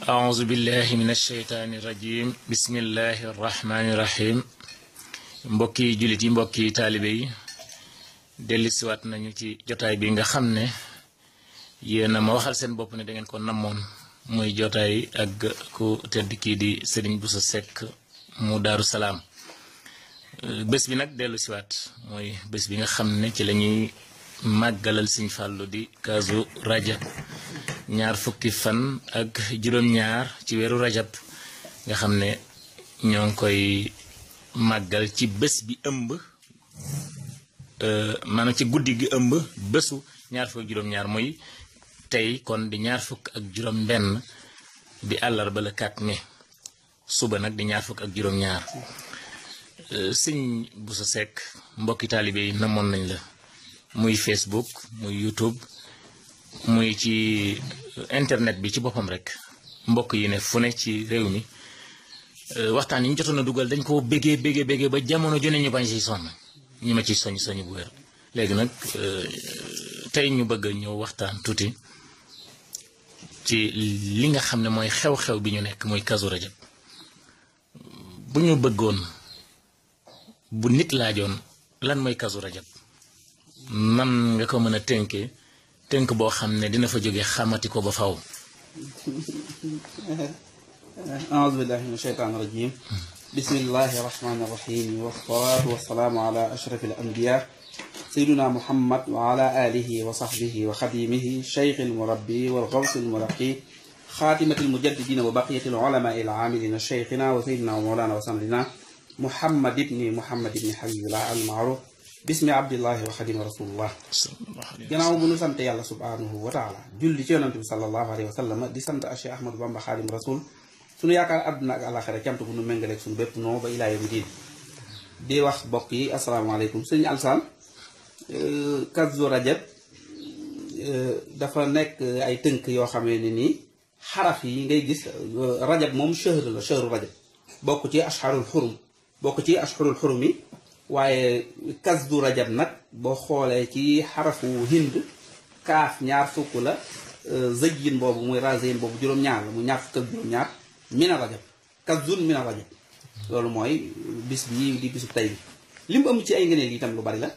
أعوذ بالله من الشيطان الرجيم بسم الله الرحمن الرحيم mbokki jullit yi mbokki taalibe yi dellusiwaat nañu ci jotaay bi nga xam ne yéen a ma waxal seen bopp ne da ngeen ko namoon muy jotaay ak ku tedd kii di Serigne Bousso Seck mu Daaru Salaam bés bi nag dellusiwaat mooy bés bi nga xam ne ci la ñuy màggalal Sëñ Fallu di Kazu Rajab ñaar fukki fan ak juróom-ñaar ci weeru rajab nga xam ne ñoo ngi koy màggal ci bés bi ëmb maanaam ci guddi gi ëmb bésu ñaar fukk ak juróom-ñaar muy tey kon di ñaar fukk ak juróom-benn di àllarba le 4 mai suba nag di ñaar fukk ak juróom-ñaar Sëñ Bousso Seck mbokki taalibe yi namoon nañ la muy Facebook muy YouTube muy ci internet bi ci boppam rek mbokk yi ne fu ne ci réew mi waxtaan yi ñu jotoon a dugal dañ ko bégee ba jamono ju ne ñu bañ ci sonn ñi ma ci soñ bu wér léegi nag tey ñu bëgg a ñëw waxtaan tuuti ci li nga xam ne mooy xew-xew bi ñu nekk muy Kazu Rajab bu ñu bëggoon bu nit laajoon lan mooy Kazu Rajab nan nga ko mën a tënkee tënk boo xam ne dina fa jóge xamati ko ba faw أعوذ بالله من الشيطان الرجيم بسم الله الرحمن الرحيم والصلاة والسلام على أشرف الأنبياء سيدنا محمد وعلى آله وصحبه وخديمه شيخ المربي والغوث المرقي خاتمة المجددين وبقية العلماء العاملين شيخنا وسيدنا ومولانا وسندنا محمد بن حبيب الله المعروف بسم عبد الله وخديم رسول الله gannaaw bu nu sant yàlla subhanahu wa taala julli ci yonante bi sallallahu alayhi wa sallam di sant Cheikh Ahmadou Bamba Xaadim Rasul sunu yaakaar àdduna ak àlaxira cant bu nu méngaleeg sunu bépp noo ba ilaa yawmi diin di wax bokk yi asalaamaaleykum sëñ Alsaan Kazu Rajab dafa nekk ay tënk yoo xamee ne nii xaraf yi ngay gis rajab moom shahr la shahru rajab bokk ci ashhurul xurum yi waaye Kazu Rajab nag boo xoolee ci xarafu hind kaaf ñaar fukk la zëjyin boobu muy rasin boobu juróom-ñaar la mu ñaar fukk ak juróom-ñaar mina rajab kazun mina rajab loolu mooy bis bi di bisu tey bi li mu ëmb ci ay ngëneel yi itam lu bari la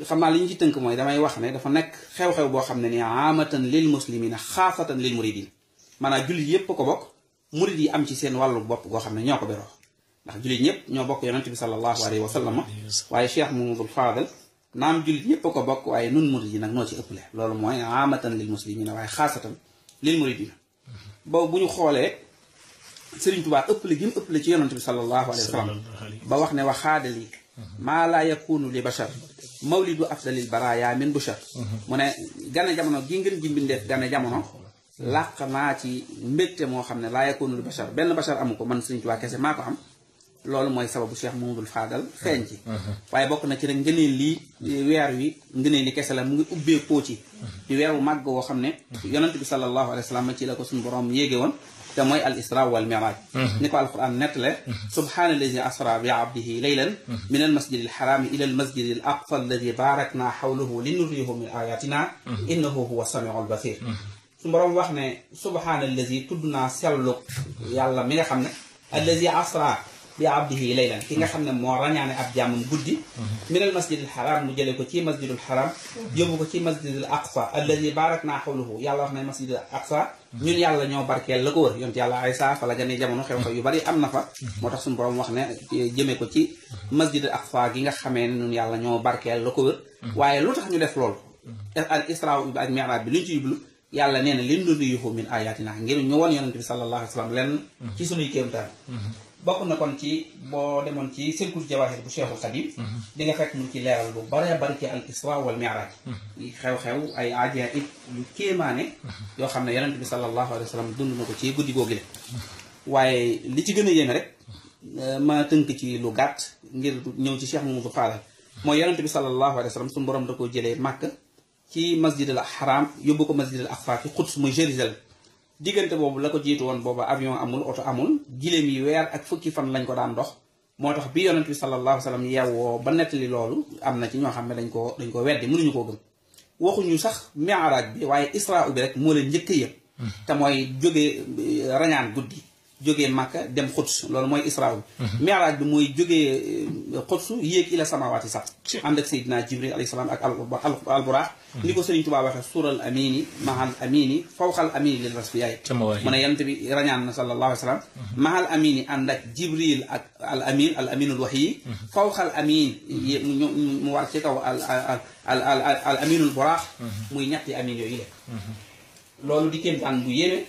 xam naa li ñu ci tënk mooy damay wax ne dafa nekk xew-xew boo xam ne ni amatan lil muslimina xaasatan lil muridin maanaam jullit yépp ko bokk murid yi am ci seen wàllu bopp goo xam ne ñoo ko beroo ndax jullit ñëpp ñoo bokk yonent bi sallallahu alayhi wa sallam waaye Cheikh Mamadou Fadel naam jullit ñëpp ko bokk waaye nun murid yi nag noo ci ëpple loolu mooy amatan lil muslimina waaye xaasatan lil muridina boobu bu ñu xoolee Sëriñ Tuubaa ëpple gi mu ëpple ci yonent bi sallallahu alayhi wa sallam ba wax ne wa xaadali maa laa yakunu li bashar mawlidu afdalil baraya min bushar mu ne gane jamono gi ngeen ji mbindeef gane jamono làq naa ci mbégte moo xam ne laa yakunu li bashar benn bashar amu ko man Sëriñ Tuubaa kese maa ko am loolu mooy sababu Cheikh Mamadou Fadal feeñ ci waaye bokk na ci rek ngëneel lii weer wi ngëneel li kese la mu ngi ubbeekoo ci weer wu màgg woo xam ne yonent bi sallallahu alayhi wa sallam ci la ko suñu borom yéege woon te mooy al isra wal miraj ni ko alquran nettale subhaanallazi asra bi abdihi laylan min al masjid al haram ila al masjid al aqsa alladi barakna hawlahu linuriyahu min ayatina innahu huwa samiu al basir suñu borom wax ne subhaanallazi tudd naa sellu yàlla mi nga xam ne allazi asra bi abdihi laylan ki nga xam ne moo rañaane ab jàmmam guddi minal masjidil haram mu jële ko ci masjidul haram yóbbu ko ci masjidil aqsa alladi barakna hawlahu yàlla wax ne masjidil aqsa ñun yàlla ñoo barkeel la ko wër yonent yàlla Aysa fa la gane jamono xew-xew yu bari am na fa moo tax suñu borom wax ne jëme ko ci masjidil aqsa gi nga xamee ne ñun yàlla ñoo barkeel la ko wër waaye lu tax ñu def loolu al isra bi ak mi'raj bi li ñu ci jublu yàlla nee na linuriyahu min ayatina ngir ñu won yonent bi sallallahu alayhi wa sallam lenn ci sunuy kéemtaan bokk na kon ci boo demoon ci Silkul Jawahir bu Cheikhul Khadim di nga fekk mu ci leeral lu bare bari ci al isra wal mi'raj xew-xew ay ajaib yu kéemaane yoo xam ne yonent bi sallallahu alayhi wa sallam dund na ko ci guddi googu le waaye li ci gën a yéeme rek ma tënk ci lu gàtt ngir ñëw ci Cheikh Mamadou Fadal mooy yonent bi sallallahu alayhi wa sallam suñu borom da ko jëlee Màkk ci masjidil haram yóbbu ko masjidil aqsa ci Quds muy Jérusalem diggante boobu la ko jiitu woon booba avion amul oto amul giléem yi weer ak fukki fan lañ ko daan dox moo tax bi yonent bi sallallahu alayhi wa sallam yeewoo ba nettali loolu am na ci ñoo xam ne dañ ko weddi mënuñu koo gëm waxuñu sax mi'raj bi waaye isra bi rek moo leen njëkk a yëg te mooy jóge rañaan guddi jógee Makka dem Xuds loolu mooy Israa Mi'raaj bi mooy jógee Xuds yéeg ila samawaati sax ànd ak Seydina Jibril alayhi salaam ak alburaax ni ko Sëriñ Tuubaa waxee suural amini mahal amini fawqal amini lil rasfiyaay mu ne yonent bi rañaan na sallallahu alayhi wa sallam mahal amini ànd ak Jibril ak al aminul wahyi fawqal amin mu war ci kaw al aminul buraax muy ñetti amin yooyu la loolu di kéemtaan bu yéeme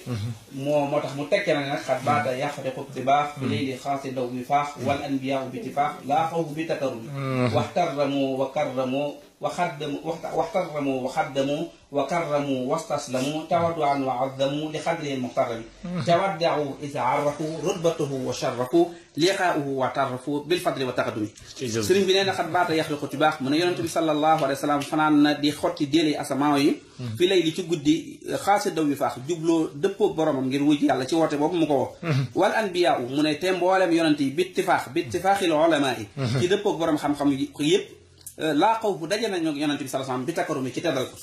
moo tax mu tekke na nag xat baata yaxriqu tibaax bi layli xaasi daw bi faax wal anbiyaa bi tifaax laa xawfu bi takarumi waxtarramu wa karramu waxtarramu wa xaddamu wa karramu wastaslamu tawadduan wa azzamu li xadrihi almuxtarami tawaddau isa arrafu rutbatahu wa sharrafu liqaauhu wa tarrafu bil fadli wa taqadumi sëriñ bi nee na xat baata yaxriqu tibaax mu ne yonente bi sallallahu alayhi wa sallam fanaan na di xotti déele asamaaw yi fi lay li ci guddi xaasi daw bi faax jubloo dëppoo boromam ngir wujj yàlla ci woote boobu mu ko woo wal anbiyaa mu ne te mboolem yonente yi bittifaaxil ulamaa yi ci dëppoo borom xam-xam yëpp laa xaw bu daje nañu yonente bi sallallahu alayhi wasallam bi takarumi ci teddal ko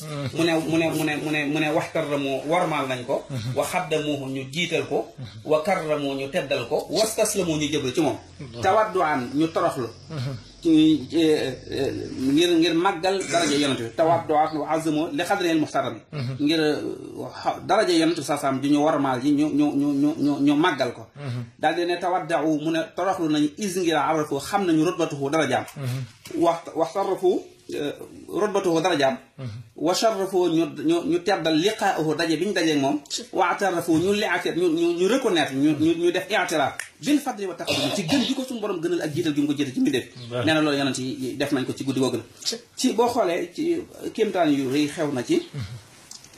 mu ne waxtarramu warmaal nañ ko wa xaddamuhu ñu jiital ko wa karramu ñu teddal ko wastaslamu ñu jëbal ci moom tawadduan ñu toroxlu ngir màggal daraja yonente bi tawadduan wa azzamu li xadril muxtarami ngir daraja yonente bi sallallahu alayhi wasallam di ñu warmaal ji ñu màggal ko daal di ne tawaddau mu ne toroxlu nañu is ngir arafu xam nañu rutbatuhu darajaam waxtarrafu rutbatuhu darajaam wa sharrafu ñu teddal liqaahu daje bi ñu dajeeg moom waatarafu ñu reconnaître ñu def i'tiraaf bil fadli wa taqaddum ci gën gi ko suñu borom gënal ak jiital gi mu ko jiital ci mbindeef nee na loolu yonent yi def nañ ko ci guddi googu la ci boo xoolee ci kéemtaan yu rëy xew na ci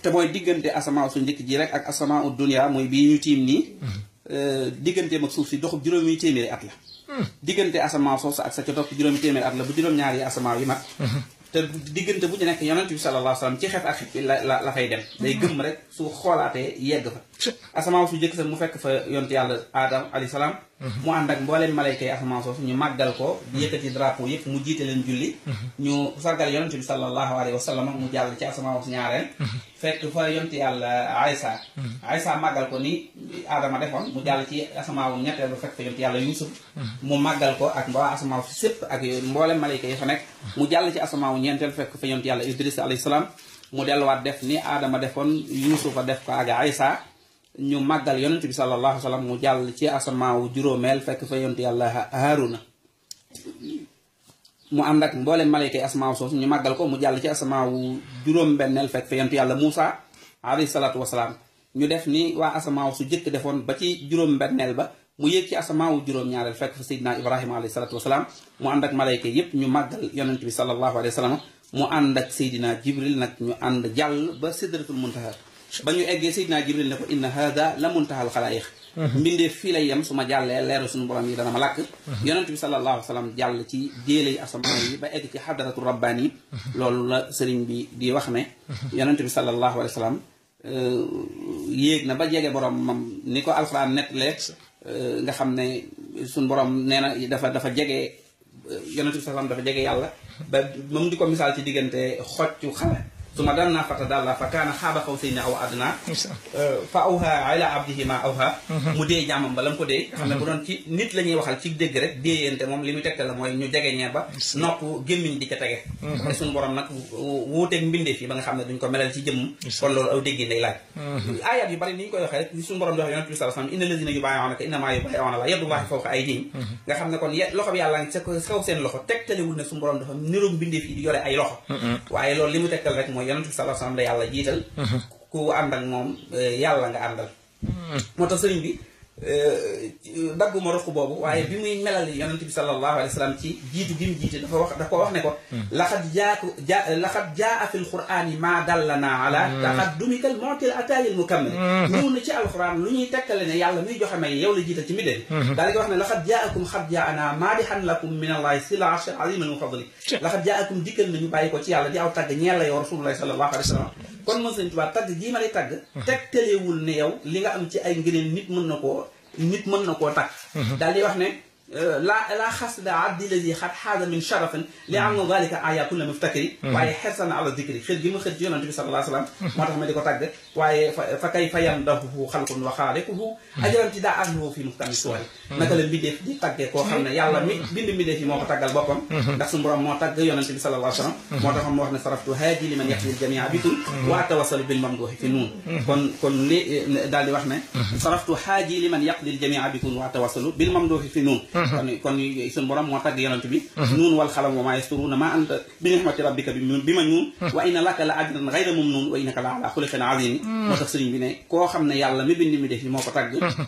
te mooy diggante asamaa su njëkk ji rek ak asamaa u dunya mooy bii ñu tiim nii digganteem ak suuf si doxub juróomi téeméeri at la diggante asamaa soosu ak sa ca topp juróomi téeméeri at la bu juróom-ñaari asamaa yi mat te diggante bu ci nekk yonent bi sallallahu alayhi wasallam ci xeet ak xeet la fay dem day gëm rek su xoolaatee yegg fa asamaa su jëkk sa mu fekk fa yonent yàlla Adam alayhi salaam mu ànd ak mbooleem malayka yi asamaa soosu ñu màggal ko yëkkati drapeau yëpp mu jiite leen julli ñu sargal yonent bi sallallahu alayhi wasallam mu jàll ci asamaa su ñaareel fekk fa yonent yàlla Aysa màggal ko ni Adama defoon mu jàll ci asamaa ñetteel ba fekk fa yonent yàlla Yuusuf mu màggal ko ak mbaa asamaa si sépp ak mbooleem malayka yi fa nekk mu jàll ci asamaa ñeenteel fekk fa yonent yàlla Idris alayhi salaam mu delluwaat def ni Adama defoon Yuusufa def ko ak Aysa ñu màggal yonent bi sallallahu alayhi wa sallam mu jàll ci asamaawu juróomeel fekk fa yonent yàlla Haaruna mu ànd ak mboolem malayka yi asamaawu soosu ñu màggal ko mu jàll ci asamaawu juróom-benneel fekk fa yonent yàlla Muusa alayhi salaatu wasalaam ñu def ni waa asamaaw su jëkk defoon ba ci juróom-benneel ba mu yéeg ci asamaawu juróom-ñaareel fekk fa Seydina Ibrahima alayhi salaatu wasalaam mu ànd ak malayka yépp ñu màggal yonent bi sallallahu alayhi wa sallam mu ànd ak Seydina Jibril nag ñu ànd jàll ba sidratul muntaha ba ñu eggee Seydina Jibril ne ko inna hada la muntahal xalaayiq mbindeef fii lay yem su ma jàllee leeru suñu borom yi dana ma làkk yonent bi sallallahu alayhi wa sallam jàll ci déelay asamaan yi ba egg ci xadaratu rabbaani loolu la sëriñ bi di wax ne yonent bi sallallahu alayhi wa sallam yéeg na ba jege borom mam ni ko alxuraan nettalee nga xam ne suñu borom nee na dafa jege yonent bi sallallahu dafa jege yàlla ba moom di ko misaal ci diggante xoccu xale su ma daan naa fata daal la fa kaana xaaba xawsayni aw adnaa fa awhaa ilaa abdihi maa awhaa mu dee jaamam ba la mu ko dee nga xam ne bu doon ci nit la ñuy waxal ci dégg rek déeyante moom li muy tegtal la mooy ñu jege ñee ba nopp gémmiñ di ca tege te suñu borom nag wuuteeg mbindeef yi ba nga xam ne duñ ko melal ci jëmm kon loolu aw dégg day laaj ayat yu bari ni ñu koy waxee rek suñu borom di wax yonent bi sallallahu alayhi wasallam inna lazina yubaayi'uunaka innamaa yubaayi'uuna llaaha yadullaahi fawqa aydiihim nga xam ne kon loxo bi yàlla ngi sa kaw seen loxo tegtalewul ne suñu borom dafa niroog mbindeef yi di yore ay loxo waaye loolu li mu tegtal rek mooy yonent bi sallallahu alayhi wasallam la yàlla jiital ku ànd ak moom yàlla nga àndal moo tax sëriñ bi dagguma roq boobu waaye bi muy melal yonent bi sallallahu alayhi wa sallam ci jiitu gi mu jiite dafa ko wax ne ko laxad jaa fi lqur'ani maa dallana ala taqaddumikal mu'til ataayil mukammil ñëw na ci alquran lu ñuy tekkale ne yàlla muy joxe may yow la jiital ci mbidee daal di wax ne laxad jaakum xad jaana maadihan lakum min allahi sila aliman wa fadli laxad jaakum dikkal nañu bàyyi ko ci yàlla di aw tagg ñeel la yow rasulullahi sallallahu alayhi wa sallam kon mën Sëriñ Tuubaa tagg jii ma lay tagg tegtalewul ne yow li nga am ci ay ngëneel nit mën na koo tagg daal di wax ne لا خصد عبد الذي قد حاز من شرف لأن ذلك آية كل مفتكر waaye xersan ala dikri xër gi ma xër ci yonent bi sallallahu alayhi wa sallam moo tax ma di ko tàgg waaye fa kay fa yamdahu xalqun wa xaaliquhu ajran ti daa ahluhu fi muxtami suwari naka la mbindeef di tàggee koo xam ne yàlla mi bind mbindeef yi moo ko tàggal boppam ndax suñu borom moo tàgg yonent bi sallallahu alayhi wa sallam moo tax mu wax ne saraftu haaji liman yaqdil jamia bitul wa atawassalu bil mamduhi fi nuun kon li daal di wax ne saraftu haaji liman yaqdil jamia bitul wa atawassalu bil mamduhi fi nuun kon suñu borom moo tàgg yonent bi nuun wal xalam wa maa yasturuuna maa anta bi nihmati rabbika bi ma ñuun wa inna laka la ajran ghayra mamnuun wa innaka la ala xuluqin azim moo tax sëriñ bi ne koo xam ne yàlla mi bind mi def yi moo ko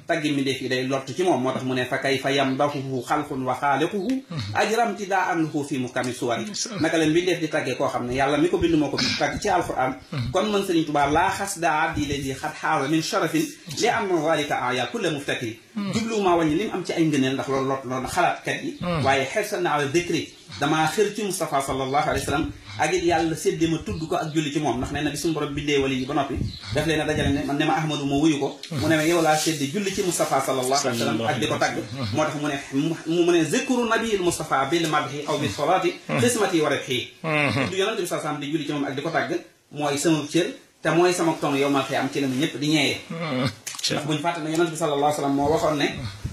tàggi mi def yi day lott ci moom moo tax mu ne fa kayfa yamdahuhu xalqun wa xaaliquhu ajram tidaan lahu fi muhkami suwari naka la mi def di tàggee koo xam ne yàlla mi ko bind moo ko tàgg ci alquran kon man sëriñ Tuubaa laa xas daa abdi lazi xat xaawa min sharafin li am zalika aya kulla muftakiri jublumaa wàññi li mu am ci ay ngëneel ndax loolu lott loolu xalaatkat yi waaye xersan na ala dikri damaa xër ci Moustapha sallallahu alayhi wa sallam ak it yàlla séddee ma tudd ko ak julli ci moom ndax nee na bi suñu borom bindee wali yi ba noppi daf leen a dajale ne man ne ma Ahmadu ma wuyu ko mu ne ma yow laa séddee julli ci Moustapha sallallahu alayhi wa sallam ak di ko tagg moo tax mu ne zikru nabiil Moustapha bil madhi aw bi salaati xismati wa rebxii tudd yonent bi sallam di julli ci moom ak di ko tagg mooy sama cër te mooy sama tong yow mal xëy am ci la mu ñëpp di ñeeyee ndax buñu fàtte ne yonent bi sallallahu alayhi wa sallam moo waxoon ne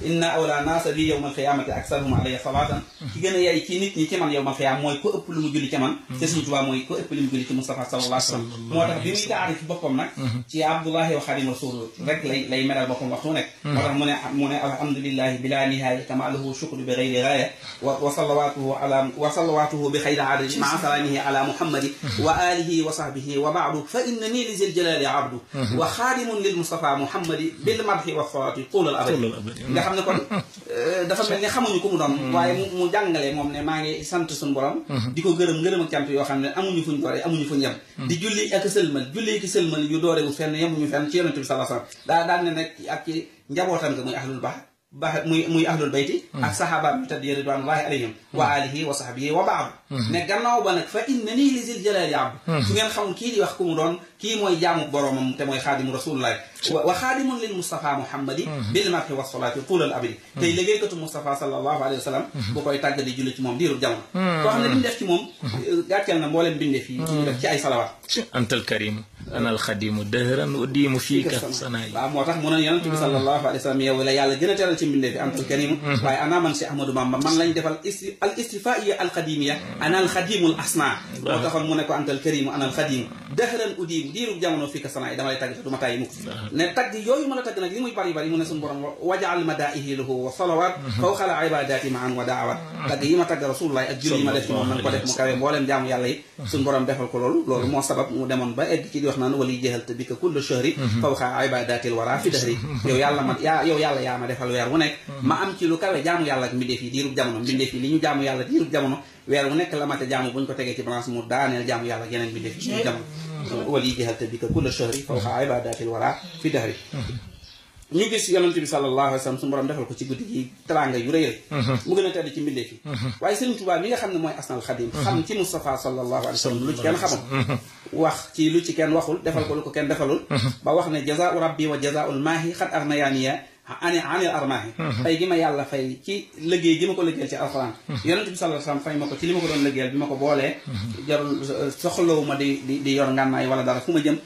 inna awla naasa bi yawmal qiyaamati aksaruhum alayya salaatan ki gën a yey ci nit ñi ci man yawmal qiyaam mooy ko ëpp lu mu julli ci man te Sëriñ Tuubaa mooy ko ëpp lu mu julli ci Mustafa sallallahu alayhi wa sallam moo tax bi muy taarif boppam nag ci Abdullahi wa Xaadimu Rasuul rek lay meral boppam waxtu nekk moo tax mu ne alhamdulillahi bila nihaaya kama lahu shukru bi ghayri gaaya wa salawatuhu bi xayri adadi maa salaamihi ala muhammadi wa alihi wa sahbihi wa baadu fa innani li zil jalaali abdu wa xaadimun lil Mustafa muhammadi bil madhi wa salaati tuulal abadi nga xam ne kon dafa mel ni xamuñu ko mu doon waaye mu jàngale moom ne maa ngi sant suñu borom di ko gërëm ak cant yoo xam ne amuñu fuñ doore amuñu fuñ yem di julli ak sëlmal julli ki sëlmal yu doorewu fenn yemuñu fenn ci yonent bi sallallahu alayhi wasallam daal ne nag ak ci njabootam nga muy ahlul muy ahlul bayti ak sahaaba bi tedd ridwanullahi alayhim wa alihi wa sahbihi wa baadu ne gannaaw ba nag fa inna nii li zil jalaali abdu su ngeen xamul kii di wax ku mu doon kii mooy jaamu boromam te mooy xaadimu rasulullahi wa xaadimun lil Mustafa muhammadi bil marhi wa salaati tuulal abadi tey liggéeykatu Mustafa sallallahu alayhi wa sallam bu koy tàgg di julli ci moom diirub jamono koo xam ne li mu def ci moom gàcceel na mbooleem bindee fii ñu def ci ay salawaat antal karimu anal xadimu dëhëran wa diimu fiika sanaay waaw moo tax mu ne yonent bi sallallahu alayhi wa sallam yow la yàlla gën a teral ci mbindee fi antal karimu waaye ana man si Ahmadou Bamba man lañ defal al istifaiya al xadimiya ana al xadimul asna moo taxoon mu ne ko antal karimu anal xadimu dëhëran u diimu diirub jamono fiika sanaay dama lay tàgg du ma tàyyi mukk ne tagg yooyu mën a tagg nag li muy bari bari mu ne suñu borom wajaal madaihi lahu wa salawat fawqa al ibadati maan wa daawat tagg yi ma tagg rasulullah ak julli yi ma def ci moom nañ ko def mu kawe mbooleem jaamu yàlla yi suñu borom defal ko loolu moo sabab mu demoon ba egg ci di wax naan wali jeexal te bi ka kullu shahri fawqa ibadatil wara fi dahri yow yàlla yaa ma defal weer wu nekk ma am ci lu kawe jaamu yàlla ak mbindeef yi diirub jamono mbindeef yi li ñu jaamu yàlla diirub jamono weer wu nekk la mate jaamu buñ ko tegee ci balance mu daaneel jaamu yàlla yeneen mbindeef yi diirub jamono wali jeexal te bi ka kullu shahri fawqa ibadatil wara fi dahri ñu gis yonent bi sallallahu alayhi wa sallam suñu borom defal ko ci guddi gi teraanga yu rëy rëy mu gën a tedd ci mbindeef yi waaye Sëriñ Tuubaa mi nga xam ne mooy asnal xadim xam ci Mustafa sallallahu alayhi wa sallam lu ci kenn xamul wax ci lu ci kenn waxul defal ko lu ko kenn defalul ba wax ne jazaau rabbi wa jazaul maahi xat arnayaaniya anil armaahi fay gi ma yàlla fay ci liggéey gi ma ko liggéeyal ci alxuraan yonent bi sallallahu alayhi wa sallam fay ma ko ci li ma ko doon liggéeyal bi ma ko boolee jarul soxlawu ma di yor ngànnaay wala dara fu ma jëm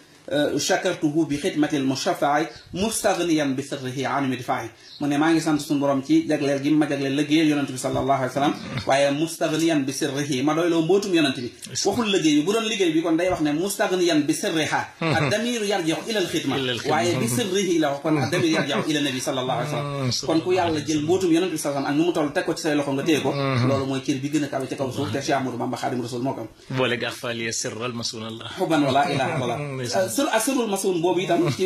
shakartuhu bi xidmatil mushaffa'i mustaghniyan bi sirrihi an midfa'i mu ne maa ngi sant suñu borom ci jagleel gi ma jagleel liggéeyal yonent bi sallallahu alayhi wa sallam waaye mustaghniyan bi sirrihi ma doy loo mbootum yonent bi waxul liggéey bi bu doon liggéey bi kon day wax ne mustaghniyan bi sirriha ad-damiru yarji'u ila al-xidma waaye bi sirrihi la wax kon ad-damiru yarji'u ila nabi sallallahu alayhi wa sallam kon ku yàlla jël mbootum yonent bi sallallahu alayhi wa sallam ak nu mu toll teg ko ci say loxo nga téye ko loolu mooy cër bi gën a kawe ci kaw suuf te Cheikh Ahmadou Bamba Xaadimu Rasuul moo ko am boole ga faliya sirral masunallah xuban wala ilaha illallah asirul masun boobu itam ci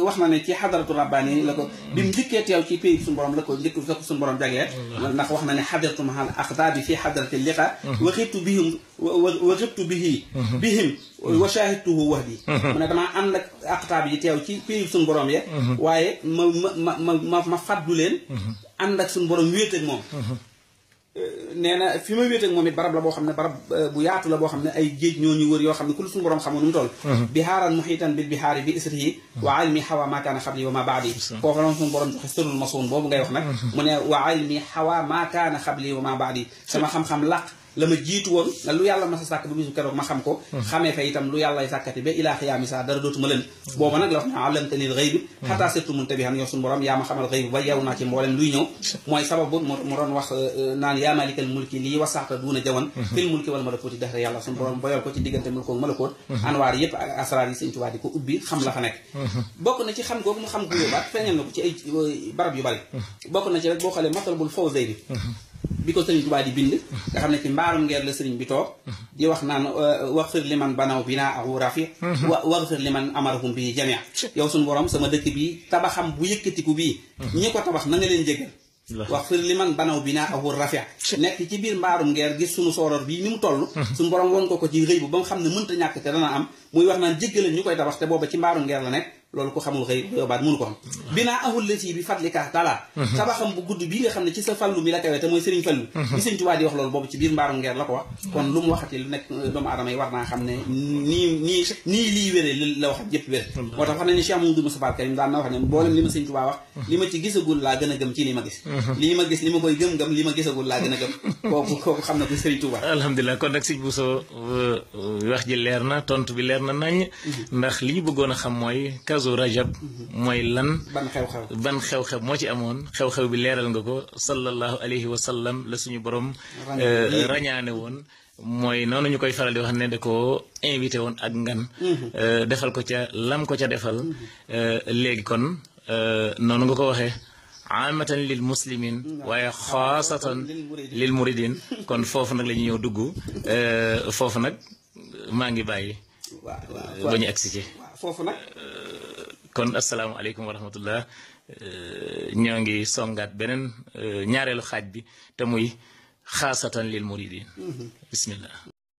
wax na ne ci xadaratu rabbaani la ko bi mu njëkkee teew ci pays suñu borom la ko suñu borom jaglee ndax wax na ne xadartu mahal aqdaabi fi xadarati liqa wa xibtu bihim wa xibtu bihim wa shahidtuhu wahdi mu ne damaa ànd ak aqtaab yi teew ci pays suñu borom ye waaye ma faddu leen ànd ak suñu borom wéet ak moom nee na fi ma wéet ak moom it barab la boo xam ne barab bu yaatu la boo xam ne ay géej ñoo ñu wër yoo xam ne ku lu suñu borom xamoon nu mu toll bihaaran muhiitan bil bihaari bi isrihi wa ilmi hawa ma kaana xabli wa ma baadi foofu la suñu borom joxe sërul masuun boobu ngay wax nag mu ne wa ilmi hawa ma kaana xabli wa ma baadi sama xam-xam laq la ma jiitu woon nga lu yàlla ma sa sàkk ba bisu keroog ma xam ko xamee fa itam lu yàlla sàkkati ba ilaa xiyaami saa dara dootuma leen booba nag la wax ne allamtanil xëy bi xataa surtout mun tabihan yow suñu borom yaa ma xamal xëy bi ba yeewu naa ci mboolem luy ñëw mooy sababu mu doon wax naan yaa malikal mulki lii wasaxta duuna jawan fil mulki wal malakooti dexre yàlla suñu borom boyal ko ci diggante mulkoog malakoot anwaar yëpp ak asraar yi Sëñ Tuubaa di ko ubbi xam la fa nekk bokk na ci xam googu mu xam gu yóbbaat feeñal na ko ci ay barab yu bari bokk na ci rek boo xoolee Matlabul Fawzayni bi ko Sëriñ Tuubaa di bind nga xam ne ci mbaarum ngeer la sëriñ bi toog di wax naan waxfir liman banaw binaa ahu rafi waxfir liman amarahum bi jamia yow suñu borom sama dëkk bi tabaxam bu yëkkatiku bii ñi ko tabax na nga leen jégal waxfir liman banaw binaa ahu rafi nekk ci biir mbaarum ngeer gis suñu sooroor bii ni mu toll suñu borom won ko ci rëy bu ba nga xam ne mënta ñàkk te dana am muy wax naan jéggaleen ñu koy tabax te booba ci mbaarum ngeer la nekk loolu ko xamul xëy baat mënu ko xam binaa ahul lati bi fadlika taala tabaxam bu gudd bii nga xam ne ci sa fallu mi la kawe te mooy Sëriñ Fallu bi Sëriñ Tuubaa di wax loolu boobu ci biir mbaarum ngeer la ko wax kon lu mu waxati lu nekk doomu aadama yi war naa xam ne nii lii wéree la wax yëpp wér moo tax wax nañu Cheikh Mamadou Moustapha Karim daan na wax ne mboolem li ma Sëriñ Tuubaa wax li ma ci gisagul laa gën a gëm ci li ma gis li ma gis li ma koy gëm-gëm li ma gisagul laa gën a gëm kooku xam na ko Sëriñ Tuubaa alhamdulilah kon nag sëñ Bousso wax ji leer na tontu bi leer na nañ ndax li ñu bëggoon a xam mooy Kazu Rajab mooy lan ban xew-xew moo ci amoon xew-xew bi leeral nga ko sallallahu alayhi wa sallam la suñu borom rañaane woon mooy noonu ñu koy faral di wax ne da ko invité woon ak ngan defal ko ca lam ko ca defal léegi kon noonu nga ko waxee amatan lil muslimin waaye xaasatan lil muridin kon foofu nag la ñu ñëw dugg foofu nag maa ngi bàyyi ba ñu agsi ci foofu nag kon asalaamaaleykum wa rahmatullah ñoo ngi songaat beneen ñaareelu xaaj bi te muy xaasatan lil muridin bismillah